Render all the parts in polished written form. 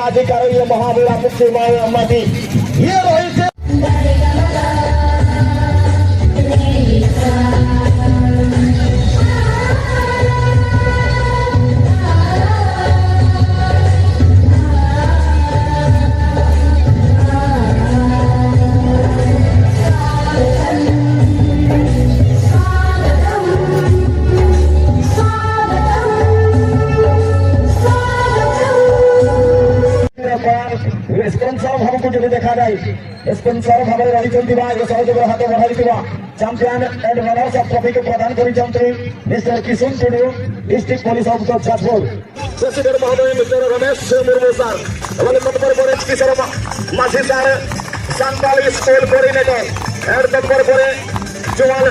ଆଜିକାର ଇଏ ମହାବୀର ପକ୍ଷୀ ମାଟି ଇଏ ରହିছে। ସ୍ପନ୍ସର ଭାବକୁ ଯଦି ଦେଖାଯାଏ, ସ୍ପନ୍ସର ଭାବରେ ରହିଛନ୍ତି ବା ଏ ସହଯୋଗର ହାତ ବଢ଼ାଇଥିବା ଚାମ୍ପିୟନ ଆଣ୍ଡ ରନର୍ସ ଅପ୍ ଟ୍ରଫିକୁ ପ୍ରଦାନ କରିଛନ୍ତି mister Kishan Tudu, district police officer, Jajpur. President ମହୋଦୟ ମିଷ୍ଟର ରମେଶ ମୁର୍ମୁ ସାର୍ ଏବଂ ତତ୍ପର ପରେ Kishore Majhi sir, Santali school coordinator, and ତତ୍ପର ପରେ ଜୁଆଲ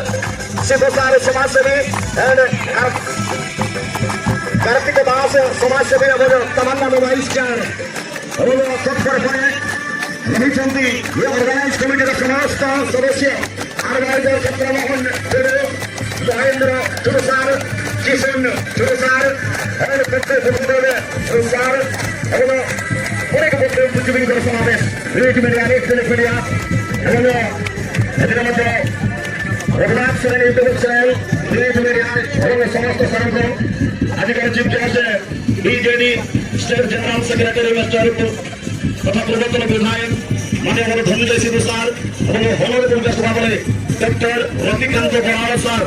ଶିବ ସାର୍, ସମାଜସେବୀ, ଏଣ୍ଡ କାର୍ତ୍ତିକ ଦାସ, ସମାଜସେବୀ ଏବଂ ତମନ୍ନା ମୋବାଇଲ ଷ୍ଟାର ଏବଂ ତତ୍ପର ପରେ ରହିଛନ୍ତି ଏ ଅର୍ଗାନାଇଜ କମିଟିର ସମସ୍ତ ସଦସ୍ୟ adviser Chandramohan Tudu, Mahendra Tudu sir, Kishan Tudu sir, sir ଏବଂ ଅନେକ ବୁଦ୍ଧିଜୀବୀଙ୍କର ସମାବେଶ, ପ୍ରିଣ୍ଟ ମିଡ଼ିଆ, ଇଲେକ୍ଟ୍ରୋନିକ ମିଡ଼ିଆ ଏବଂ ଏଥିରେ ମଧ୍ୟ Raghunath Soren YouTube channel, print media ଏବଂ ସମସ୍ତ ସାରଙ୍କ ଆଜିକାର chief guest, BJD state general secretary mister ତଥା ପୂର୍ବତନ ବିଧାୟକ ମାନ୍ୟବର ଧନଞ୍ଜୟ ସିଂହ ସାର୍ ଏବଂ ଅନରେବଲ ଗେଷ୍ଟ ଭାବରେ ଡକ୍ଟର ରତିକାନ୍ତ ବରାଳ ସାର୍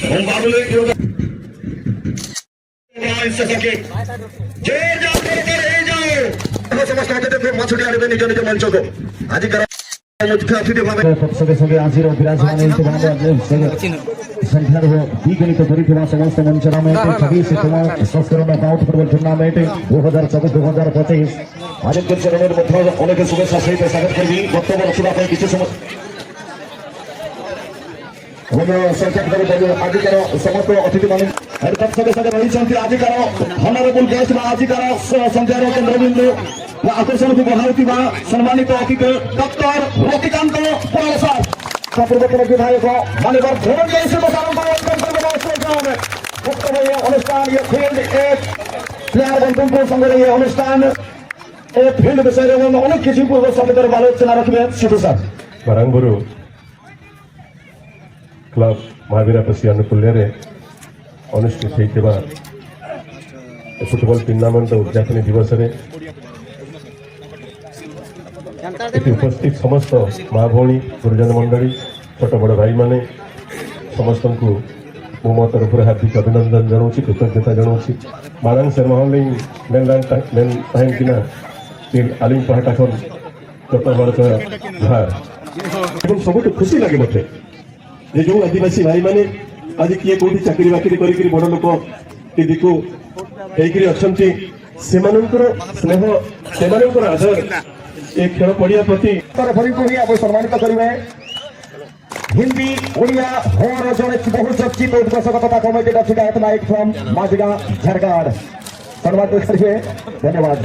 ଏବଂ ବାବୁଲି ଜୋର ଯାଅ ହେଇଯାଉ। ସମସ୍ତ ଅତିଥି ମାଛୁଟି ଆଣିବେ ନିଜ ନିଜ ମଞ୍ଚକୁ। ଆଜିକାର ମୁଖ୍ୟ ଅତିଥି ଭାବେ ସଙ୍ଗେ ସଙ୍ଗେ ଆଜିର ବିରାଜମାନ ହେଉଥିବା ସଂଖ୍ୟାର ଦ୍ୱିଗୁଣିତ କରିଥିବା ସମସ୍ତ ମଞ୍ଚ 26ତମ ସଂସ୍କରଣ ପାଉଟ ଫୁଟବଲ ଟୁର୍ଣ୍ଣାମେଣ୍ଟ 2024-2025 ଆଦିତ୍ୟ ଚରଣରେ ମଧ୍ୟ ଅନେକ ଶୁଭେଚ୍ଛା ସହିତ ସ୍ୱାଗତ କରିବି। ବକ୍ତବ୍ୟ ରଖିବା ପାଇଁ କିଛି ସମୟ ଏବଂ ସଂଖ୍ୟା ଆଜିକାର ସମସ୍ତ ଅତିଥିମାନେ ସଙ୍ଗେ ସଙ୍ଗେ ରହିଛନ୍ତି। ଆଜିକାର ହନରେବୁଲ ଗେଷ୍ଟ ବା ଆଜିକାର ସନ୍ଧ୍ୟାର କେନ୍ଦ୍ରବିନ୍ଦୁ ବା ଆକର୍ଷଣକୁ ବଢ଼ାଉଥିବା ସମ୍ମାନିତ ଅତିଥି ଡକ୍ଟର ରତିକାନ୍ତ ବରାଳ ସାର୍, ପୂର୍ବତନ ବିଧାୟକ ମାନ୍ୟବର ଧନଞ୍ଜୟ ସିଂହ ସାରଙ୍କୁ welcome କରିବେ। ବକ୍ତବ୍ୟ ଏ ଅନୁଷ୍ଠାନ ଏ ଫିଲ୍ଡ ଏ ପ୍ଲେୟାର ବନ୍ଧୁଙ୍କ ସଙ୍ଗରେ ଏ ଅନୁଷ୍ଠାନ ଏ ଫିଲ୍ଡ ବିଷୟରେ ଏବଂ ଅନେକ କିଛି ପୂର୍ବ ସମିତିର ଆଲୋଚନା ରଖିବେ ସିଧୁ ସାର୍। ମାରାଙ୍ଗବୁରୁ କ୍ଲବ ମହାବୀରାପସି ଆନୁକୂଲ୍ୟରେ ଅନୁଷ୍ଠିତ ହୋଇଥିବା ଫୁଟବଲ ଟୁର୍ଣ୍ଣାମେଣ୍ଟ ଉଦ୍ଯାପନୀ ଦିବସରେ ଏଠି ଉପସ୍ଥିତ ସମସ୍ତ ମା ଭଉଣୀ, ଗୁରୁଜନ ମଣ୍ଡଳୀ, ଛୋଟ ବଡ଼ ଭାଇମାନେ, ସମସ୍ତଙ୍କୁ ମୁଁ ମୋ ତରଫରୁ ହାର୍ଦ୍ଦିକ ଅଭିନନ୍ଦନ ଜଣାଉଛି, କୃତଜ୍ଞତା ଜଣାଉଛି। ᱢᱟᱲᱟᱝ ᱥᱮᱨᱢᱟ ᱦᱚᱸᱞᱤᱧ ᱢᱮᱱ ᱢᱮᱱ ᱛᱟᱦᱮᱱ ᱠᱤᱱᱟ ᱟᱹᱞᱤᱧ ᱯᱟᱦᱴᱟ ᱠᱷᱚᱱ ᱡᱚᱛᱚ ᱦᱚᱲ ᱠᱚ ᱡᱚᱦᱟᱨ। ଏବଂ ସବୁଠୁ ଖୁସି ଲାଗେ ମୋତେ ଯେ ଯୋଉ ଆଦିବାସୀ ଭାଇମାନେ ଆଜି କିଏ କୋଉଠି ଚାକିରି ବାକିରି କରିକିରି ବଡ ଲୋକ କି ଦିକୁ ହେଇକିରି ଅଛନ୍ତି, ସେମାନଙ୍କର ସ୍ନେହ, ସେମାନଙ୍କର ଆଦର ଏ ଖେଳ ପଡିଆ ପ୍ରତି ରେଫରୀଙ୍କୁ ହିଁ ଆପଣ ସମ୍ମାନିତ କରିବେ। ହିନ୍ଦୀ, ଓଡ଼ିଆ ହୋର ଜଣେ ବହୁ ଚର୍ଚ୍ଚିତ ଉଦ୍ଘୋଷକ ତଥା କମେଡି ରଚିକା ନାୟକ ଫ୍ରମ୍ ମାଝଗାଁ, ଝାଡ଼ଖଣ୍ଡ ସମ୍ମାନିତ କରିବେ। ଧନ୍ୟବାଦ।